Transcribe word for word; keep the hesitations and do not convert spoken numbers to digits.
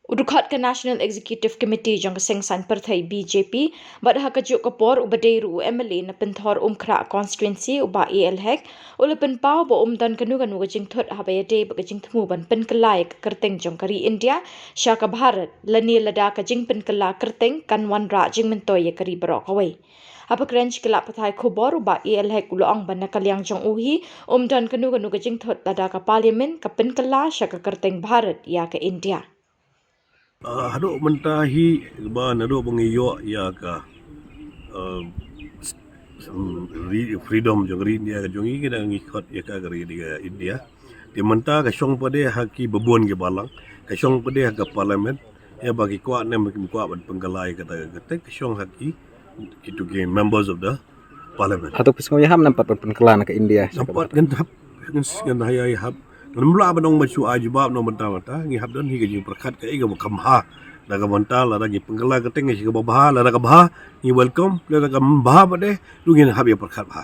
U dkhot ka National Executive Committee jong ka Seng Saiñ Pyrthei B J P bad ha kajuh ka por uba dei ruh u M L A na Pynthor Umkhrah Constituency, u Bah A L Hek, u la pynpaw ba um don kano kano ka jingthut haba ïadei bad ka jingthmu ban pynkylla ïa ka kyrteng jong ka ri India sha ka Bharat, lane lada ka jingpynkylla kyrteng kan wanrah jingmyntoi ïa ka ri baroh kawei. Haba kren sha ki lad pathai khubor, u Bah A L Hek u la ong ba na ka liang jong u hi, um don kano kano ka jingthut lada ka Parliament ka pynkylla sha ka kyrteng Bharat ïa ka India. Uh, haduh mynta hi ba naduh ba ngi ïoh ïa ka uh, s- s- ri- freedom jong ri India ka jong ngi, ki dang ngi khot ïa ka ka ri ka India. Te mynta ka shong pat de ha ki babun ki balang, ka shong pat de ha ka Parliament. Ïa ba ki kwah ne em ki kwah ban pynkylla ïa kata ka kyrteng, ka shong ha ki, ki tu ki members of the Parliament. Hato phi sngew ïahap ne em pat ban pynkylla na ka India sha ka Nampat Bharat? Ngan hap, ngan ngan ha ïa hap. Ngan mlah ban ong ba shu ai jubab na mynta mynta, ngi hap don hi ka jingpyrkhat ka ïa ka ba kham bha. Da ka mynta lada ngi pynkylla ka kyrteng sha ka ba bha, lada ka bha ngi welcome, lada ka bha pat de ruh ngin hap ïa pyrkhat bha.